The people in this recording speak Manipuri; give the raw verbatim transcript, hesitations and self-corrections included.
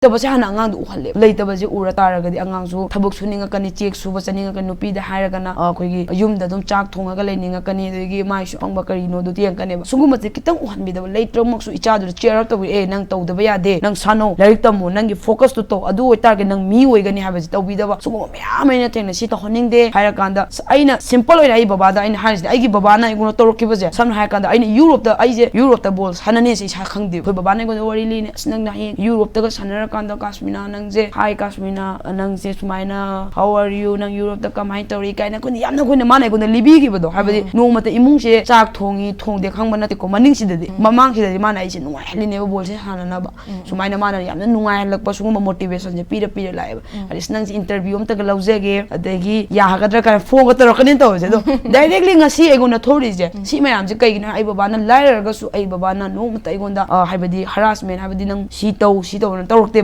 ꯂꯩꯇꯕꯁꯦ ꯍꯥꯟꯅ ꯑꯉꯥꯡꯗ ꯎꯍꯜꯂꯦꯕ꯫ ꯂꯩꯇꯕꯁꯦ ꯎꯔ ꯇꯥꯔꯒꯗꯤ ꯑꯉꯥꯡꯁꯨ ꯊꯕꯛ ꯁꯨꯅꯤꯡꯉꯛꯀꯅꯤ, ꯆꯦꯛ ꯁꯨꯕ ꯆꯠꯅꯤꯡꯉꯛꯀꯅꯤ, ꯅꯨꯄꯤꯗ ꯍꯥꯏꯔꯒꯅ ꯑ, ꯑꯩꯈꯣꯏꯒꯤ ꯌꯨꯝꯗ ꯑꯗꯨꯝ ꯆꯥꯛ ꯊꯣꯡꯉꯒ ꯂꯩꯅꯤꯡꯉꯛꯀꯅꯤ, ꯑꯗꯒꯤ ꯃꯥꯏꯁꯨ ꯑꯄꯪꯕ ꯀꯔꯤꯅꯣꯗꯨꯗꯤ ꯌꯦꯡꯉꯛꯀꯅꯦꯕ꯫ ꯁꯨꯒꯨꯝꯕꯁꯦ ꯈꯤꯇꯪ ꯎꯍꯟꯕꯤꯗꯕ, ꯂꯩꯇ꯭ꯔꯃꯛꯁꯨ ꯏꯆꯥꯗꯨꯗ cheer up ꯇꯧꯕꯤ, "ꯑꯦ, ꯅꯪ ꯇꯧꯗꯕ ꯌꯥꯗꯦ, ꯅꯪ ꯁꯥꯟꯅꯧ, ꯂꯥꯏꯔꯤꯛ ꯇꯝꯃꯨ, ꯅꯪꯒꯤ focus ꯇꯨ ꯇꯧ, ꯑꯗꯨ ꯑꯣꯏꯇꯥꯔꯒꯗꯤ ꯅꯪ ꯃꯤ ꯑꯣꯏꯒꯅꯤ" ꯍꯥꯏꯕꯁꯦ ꯇꯧꯕꯤꯗꯕ꯫ ꯁꯨꯒꯨꯝꯕ ꯃꯌꯥꯝ ꯑꯩꯅ ꯊꯦꯡꯅ, ꯁꯤ ꯇꯧꯍꯟꯅꯤꯡꯗꯦ ꯍꯥꯏꯔꯀꯥꯟꯗ, ꯑꯁ, ꯑꯩꯅ simple ꯑꯣꯏꯅ ꯑꯩ ꯕꯕꯥꯗ ꯑꯩꯅ ꯍꯥꯏꯔꯤꯁꯤꯅꯦ, ꯑꯩꯒꯤ ꯕꯕꯥꯅ ꯑꯩꯉꯣꯟꯗ ꯇꯧꯔꯛꯈꯤꯕꯁꯦ, ꯁꯝꯅ ꯍꯥꯏꯔꯀꯥꯟꯗ, ꯑꯩꯅ ꯌꯨꯔꯣꯞꯇ, ꯑꯩꯁꯦ ꯌꯨꯔꯣꯞꯇ ꯕꯣꯜ ꯁꯥꯟꯅꯅꯦꯁꯦ ꯏꯁꯥ ꯈꯪꯗꯦ꯫ ꯑꯩꯈꯣꯏ ꯕꯕꯥꯅ ꯑꯩꯉꯣꯟꯗ ꯋꯥꯔꯤ ꯂꯤꯅꯦ, "ꯑꯁ, ꯅꯪꯅ ꯍꯌꯦꯡ ꯌꯨꯔꯣꯞꯇꯒ ꯁꯥꯟꯅꯔꯀꯥꯟꯗ, ꯀꯥꯁꯃꯤꯅꯥ, ꯅꯪꯁꯦ, ꯍꯥꯏ ꯀꯥꯁꯃꯤꯅꯥ, ꯅꯪꯁꯦ ꯁꯨꯃꯥꯏꯅ, how are you, ꯅꯪ ꯌꯨꯔꯣꯞꯇ ꯀꯃꯥꯏꯅ ꯇꯧꯔꯤ?" ꯀꯥꯏꯅ ꯑꯩꯈꯣꯏꯅ ꯌꯥꯝꯅ, ꯑꯩꯈꯣꯏꯅ, ꯃꯥꯅ ꯑꯩꯉꯣꯟꯗ ꯂꯤꯕꯤꯈꯤꯕꯗꯣ, ꯍꯥꯏꯕꯗꯤ ꯎꯝ꯫ ꯅꯣꯡꯃꯇ ꯏꯃꯨꯡꯁꯦ ꯆꯥꯛ ꯊꯣꯡꯉꯤ ꯊꯣꯡꯗꯦ ꯈꯪꯕ ꯅꯠꯇꯦꯀꯣ, ꯃꯅꯤꯡꯁꯤꯗꯗꯤ, ꯎꯝ꯫ ꯃꯃꯥꯡꯁꯤꯗꯗꯤ ꯃꯥꯅ ꯑꯩꯁꯦ ꯅꯨꯡꯉꯥꯏꯍꯜꯂꯤꯅꯦꯕ ꯕꯣꯜꯁꯦ ꯁꯥꯟꯅꯅꯕ꯫ ꯎꯝ꯫ ꯁꯨꯃꯥꯏꯅ ꯃꯥꯅ ꯌꯥꯝꯅ ꯅꯨꯡꯉꯥꯏꯍꯜꯂꯛꯄ, ꯁꯤꯒꯨꯝꯕ motivation ꯁꯦ ꯄꯤꯔ ꯄꯤꯔ ꯂꯥꯛꯑꯦꯕ꯫ ꯎꯝ꯫ ꯑꯗꯩ, "ꯑꯁ, ꯅꯪꯁꯦ interview ꯑꯝꯇꯒ ꯂꯧꯖꯒꯦ, ꯑꯗꯒꯤ ꯌꯥꯒꯗ꯭ꯔꯥ?" ꯀꯥꯏꯅ phone ꯒ ꯇꯧꯔꯛꯀꯅꯤꯅ ꯇꯧꯔꯤꯁꯦ꯫ ꯑꯗꯣ, directly ꯉꯁꯤ ꯑꯩꯉꯣꯟꯗ ꯊꯣꯛꯂꯛꯏꯁꯦ, ꯎꯝ꯫ ꯁꯤ ꯃꯌꯥꯝꯁꯦ ꯀꯩꯒꯤꯅꯣ? ꯑꯩ ꯕꯕꯥꯅ ꯂꯥꯏꯔꯔꯒꯁꯨ ꯑꯩ ꯕꯕꯥꯅ ꯅꯣꯡꯃꯇ ꯑꯩꯉꯣꯟꯗ, ꯑ, ꯍꯥꯏꯕꯗꯤ harassment, ꯍꯥꯏꯕꯗꯤ "ꯅꯪ ꯁꯤ ꯇꯧ, ꯁꯤ ꯇꯧꯅ" ꯇꯧꯔꯛꯇꯦ꯫